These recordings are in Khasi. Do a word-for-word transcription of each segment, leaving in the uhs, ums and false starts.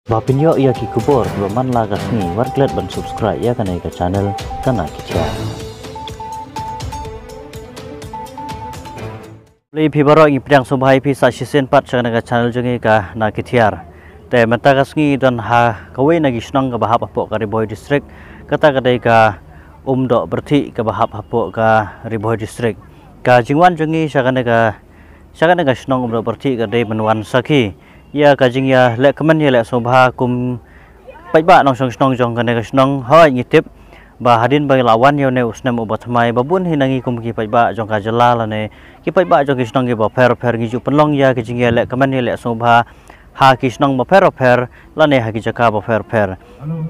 Ba pynïoh ïa ki khubor kiba man la ka sngi, wat klet ban subscribe ïa kane ka channel ka Na Ki Thiar. Khublei phi baroh, ngi pdiang sngewbha ïa phi sa shisien pat sha kane ka channel jong ngi ka Na Ki Thiar. Te mynta ka sngi don ha kawei na ki shnong kaba hap hapoh ka Ri Bhoi District, kata ka dei ka Umdoh Pyrthih kaba hap hapoh ka Ri Bhoi District. Ka jingwan jong ngi sha kane ka sha kane ka shnong Umdoh Pyrthih ka dei ban wan sakhi ïa ka jingïalehkmen ïaleh sngewbha kum paidbah nongshong shnong jong kane ka shnong. Hooid, ngi tip ba hadien ba la wan ïa une u snem uba thymmai, ba bun hi na ngi kum ki paidbah jong ka jylla lane ki paidbah jong ki shnong kiba pher pher ngi ju pynlong ïa ka jingïalehkmen ïaleh sngewbha ha ki shnong bapher bapher lane ha ki jaka bapher bapher.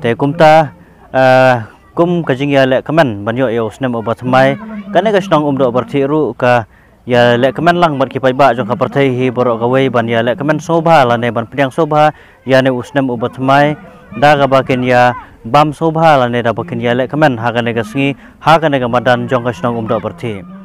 Te kumta, eh, kum ka jingïalehkmen ban ïoh ïa u snem uba thymmai, kane ka shnong Umdoh Pyrthih ruh ka ïalehkmen lang bad ki paidbah jong ka pyrthei hi baroh kawei ban ïalehkmen sngewbha lane ban pdiang sngewbha ïa une u snem uba thymmai da kaba kin ïa bam sngewbha lane da ba kin ïalehkmen ha kane ka sngi, ha kane ka madan jong ka shnong Umdoh Pyrthih.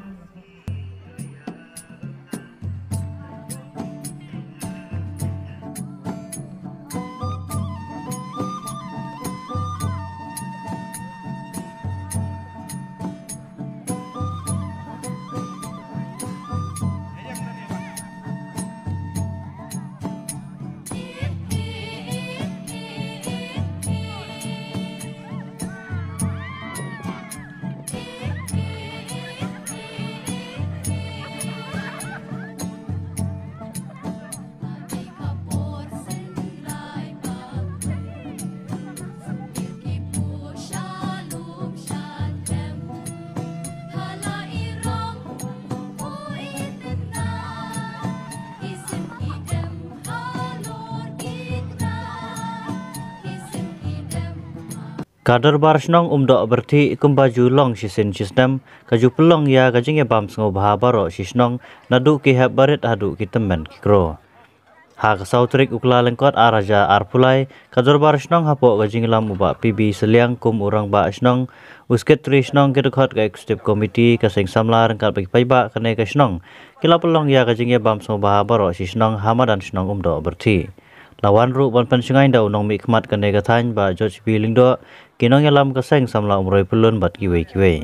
Ka Dorbar Shnong Umdoh Pyrthih kumba ju long shisien shisnem, ka ju pynlong ïa ka jingïabam sngewbha baroh shi shnong, naduh ki hep barit haduh ki tymmen ki kro. Ha ka saw tarik u Kyllalyngkot ar hajar arphew lai, ka Dorbar Shnong hapoh ka jingïalam u Bah P B Sylliang kum u Rangbah Shnong, u Secretary Shnong, ki dkhot ka Executive Committee, ka Seng Samla ryngkat bad ki paidbah kane ka shnong ki la pynlong ïa ka jingïabam sngewbha baroh shi shnong ha madan shnong Umdoh Pyrthih. La wan ruh ban pynshngaiñ da u nongmihkhmat kane ka thaiñ Bah George B Lyngdoh, ki nongïalam ka Seng Samla Umroi Pyllun bad kiwei kiwei.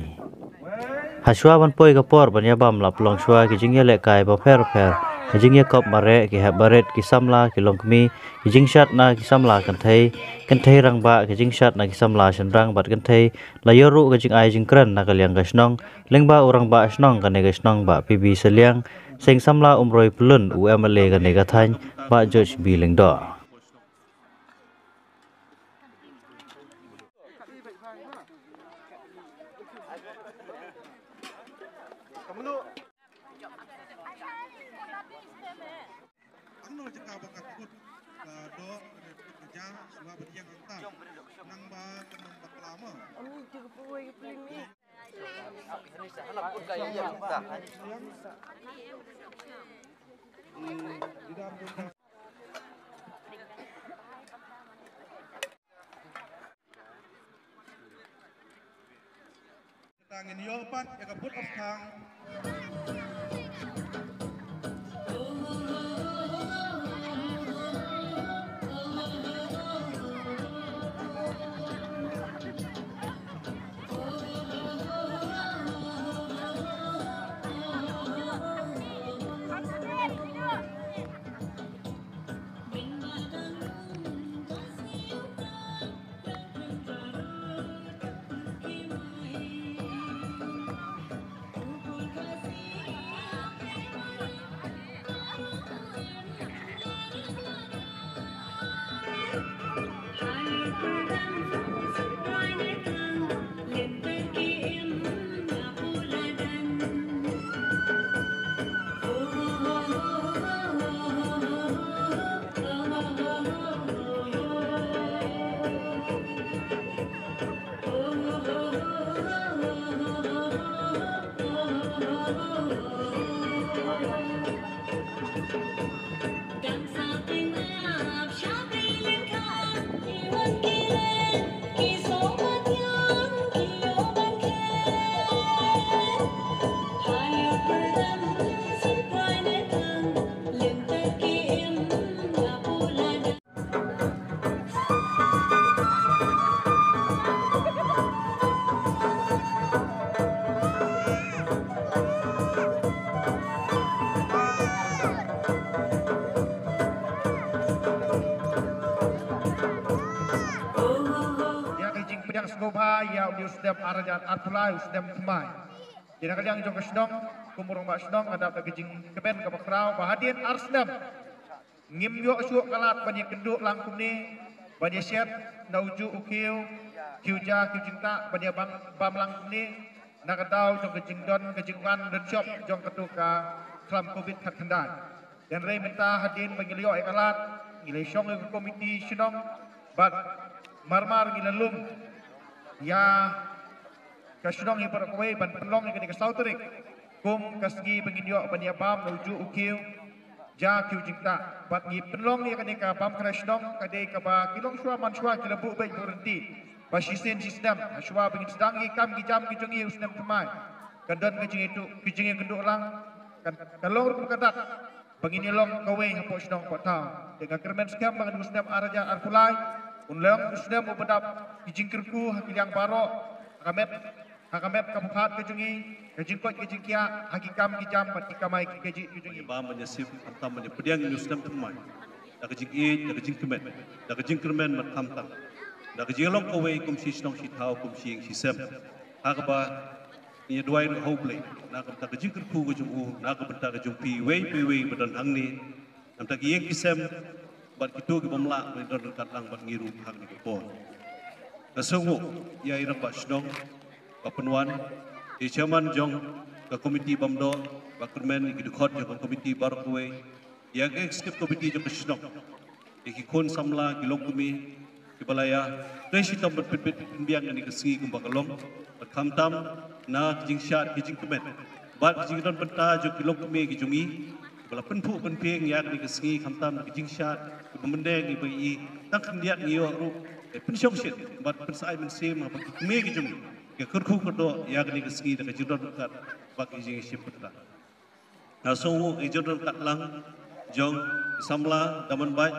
Hashwa ban poi ka por ban ïabam la pynlong shwa ki jingïalehkai bapher bapher, ka jingïakop mareh, ki hep barit, ki samla, ki longkmie, ki jingshad na ki samla kynthei, kynthei rangbah, ki jingshad na ki samla shynrang bad kynthei, la ïoh ruh ka jingai jingkren na ka liang ka shnong lyngba u Rangbah Shnong kane ka shnong Bah P B Sylliang, Seng Samla Umroi Pyllun, u M L A kane ka thaiñ Bah George B Lyngdoh. Tang in ïoh pat ïa ka vote of thanks. Ko bha ïa u snem ar hajar arphew lai, u snem thymmai. Te na ka liang jong ka shnong, kum u rangbah shnong, nga dap da ka jingkmen kaba khraw ba hadien ar snem ngim ïoh shuh ka lad ban ïakynduh lang kumne, ban ïashet na u juh u khiew, khiew ja khiew jingtah, ban ïabam bam lang kumne, na ka daw jong ka jingdon ka jingwan lynshop jong katu ka khlam covid khatkhyndai. Hynrei mynta hadien ba ngi la ïoh ïa ka lad, ngi la shong ïa ka komiti shnong, bad marmar ngi la lum ïa ka shnong hi baroh kawei ban pynlong ïa kane ka saw tarik kum ka sngi ba ngin ïoh ban ïabam na u juh u khiew, ja khiew jingtah. Bad ngi pynlong ïa kane ka bam kynrai shnong, ka dei kaba ki longshuwa manshuwa ki la buh beit buh rynti ba shisien shisnem, hashwa ba ngin sdang ïa ki kam ki jam ki jong ngi u snem thymmai, kan don ka jingïakynduh, ka jingïakynduh lang, kan, kan long ruh ka dak ba ngin ïalong kawei hapoh shnong hapoh thaw. Te nga kyrmen skhem ba ngan u snem ar hajar arphew lai un long u snem uba dap ki jingkyrkhu ha ki liang baroh, ha ka met, ha ka met ka pyrkhat ka jong ngi, ka jingkoit ka jingkhiah, ha ki kam ki jam bad ki kamai ki kajih ki jong ngi. Ban ïabam ban ïasep, khamtam ban ïapdiang ïa u snem thymmai da ka jingïeit, da ka jingkmen, da ka jingkyrmen bad khamtam da ka jinglong kawei kum shi shnong shi thaw, kum shi ïing shi sem. Ha kaba ngi ïa duwai ruh ha U Blei na ka bynta ka jingkyrkhu ka jong u, na ka bynta ka jong phi iwei pa iwei ba don hangne, na ka bynta ki ïing ki sem bad kito ki bym lah ban don ryngkat lang bad ngi ruh ha kane ka por. Nga sngewnguh ïa i rangbah shnong ba pynwan, i chairman jong ka komiti bam doh, ba kyrmen, ïa ki dkhot jong ka komiti baroh kawei, ïa ka executive committee jong ka shnong, ïa ki khun samla, ki longkmie kiba la ïa trei shitom ban pynbit pynbiang ïa kane ka sngi kumba ka long, bad khamtam na ka jingshad ka jingkmen bad ka jingdon bynta jong ki longkmie ki jong ngi, kiba la pynphuh pynphieng ïa kane ka sngi, khamtam na ka jingshad kaba mynder ngi ba ngi tang khyndiat ngi ïoh ruh, eh, pynshongshit bad pynshai mynsiem ha ki kmie ki jong ngi, ki kyrkhu kyrdoh ïa kane ka sngi da ka jingdon ryngkat bad ka jingshim bynta. Nga sngewnguh ïa ka jingdon ryngkat lang jong i samla Daman Bait,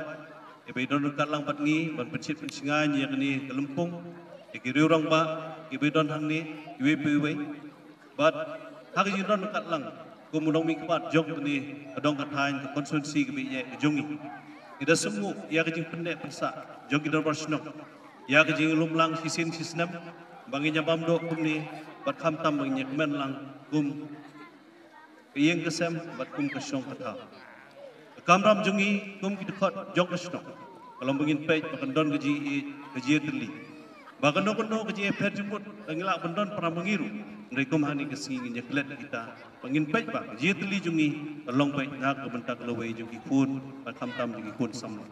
iba i don ryngkat lang bad ngi ban pynshit pynshngaiñ ïa kane ka lympung, ïa ki riew rangbah kiba i don hangne iwei pa iwei. Bad ha ka jingdon ryngkat lang kum u nongmihkhmat jong kane ka dong ka thaiñ, ka constituency kaba i ïeit ka jong ngi, ngi da sngewnguh ïa ka jingpynneh pynsah jong ki dorbar shnong ïa ka jinglum lang shisien shisnem ba ngin ïa bam doh kumne, bad khamtam ba ngin ïa kmen lang kum ka ïing ka sem bad kum ka shnong ka thaw. Ka kamram jong ngi kum ki dkhot jong ka shnong ka long ba ngin peit ba kan don ka jingïeit, ka jingïatylli, ba kano kano ka jingïapher jingmut ka ngi lah ban don para ma ngi ruh, hynrei kum ha kane ka sngi ngin ïa klet ïa kita ba ngin peit ba ka jingïatylli jong ngi ka long beit na ka bynta ka lawei jong ki khun, bad khamtam jong ki khun samla.